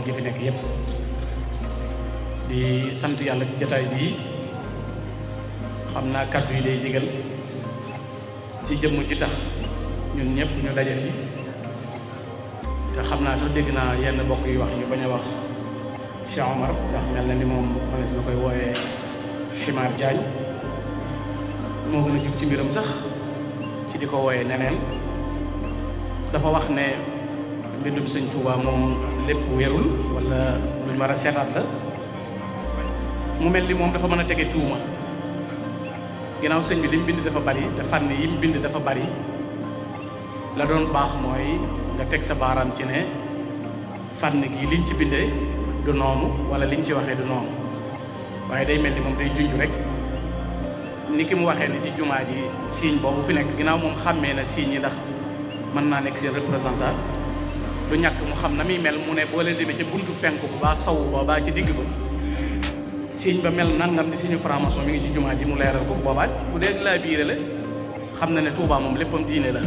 gi fi nekk yépp di sant yàlla ci jataay bii xam naa kàddu yi lay digal ci jëmm ji tax ñun ñëpp ñu daje fi te xam naa sax dégg naa yenn bokk yi wax ñu bañ a wax Cheikh Omar ndax mel na ni moom mënees na koy wooyee Ximaar Jaañ moo gën a jug ci mbiram sax ci di ko wooyee neneen dafa wax ne mbindum sëñ Tuubaa moom lépp wérul wala luñ war a seetaat la mu mel ni moom dafa mën a tege tuuma ginnaaw sëñ bi li mu bind dafa bari te fànn yi mu bind dafa bari la doon baax mooy nga teg sa baaraam ci ne fànn gi liñ ci bindee du noonu wala liñ ci waxee du noonu waaye day mel ni moom day junj rek ni ki mu waxee ni ci jumaa ji signe boobu fi nekk ginnaaw moom xàmmee na signe yi ndax mën naa nekk seen représentant du ñàkk mu xam na muy mel mu ne boo leen demee ca buntu penku bu baa saw boobaa ci digg ba signe ba mel nangam di signe franc-maçon mi ngi ci jumaa ji mu leeral ko boobaat bu dee laa biire la xam na ne Tuubaa moom léppam diine la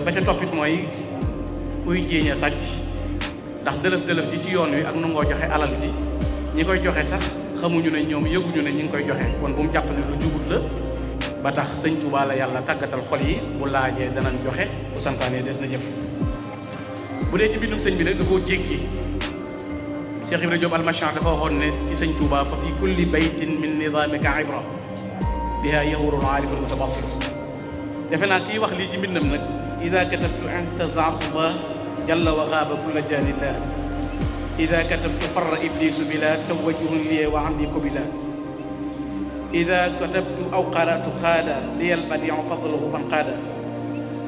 ba ca toppit mooy kuy jéeñe sàcc ndax dëlëf-dëlëf ji ci yoon wi ak nu ngoo joxe alal ji ñi koy joxe sax xamuñu ne ñoom yëguñu ne ñi ngi koy joxe kon bu mu jàpp ne lu jubut la ba tax sëñ Tuubaa la yàlla tàggatal xol yi bu laajee danañ joxe bu santaane des na jëf bu dee ci bindum sëñ bi nag da koo jéggi Cheikh Ibrahima Diop Almachan dafa waxoon ne ci sëñ Tuubaa fa fi kulli baytin min nidaamika ibra biha yahurul aariful mutabassir defe naa kii wax lii ci mbindam nag ida katabtu intazasuba jalla wa gaaba kulla janillah ida katabtu farra iblisu bila tawajjuhun liye wa andi kubila ida katabtu aw qaratu xaada liyal badiu fadluhu fan qaada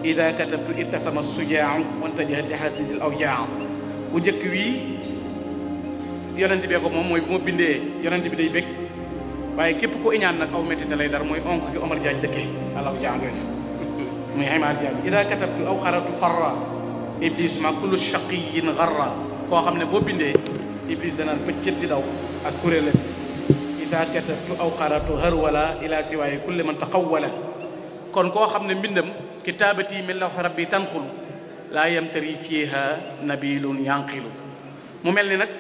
ida katabtu ibtasama sujaau wantajaha li hasidil awjaa bu njëkk wii yonent bee ko moom mooy bu ma bindee yonent bi day bég waaye képp ko iñaan nag aw métti lay dar mooy onk gi Omar Diagne dëkkee alaw jaa muy Ximaar Diagne ida katabtu aw qaratu farra iblis ma kullu shaqiyin garra koo xam ne boo bindee iblis danaan pëccët di daw ak kuréela ida katabtu aw qaratu harwala ila siwaaye kulli man taqawwala kon koo xam ne mbindam kitaabati min lawhi rabbi tanxulu laa yamtari fiiha nabilun yanqilu mu mel ni nag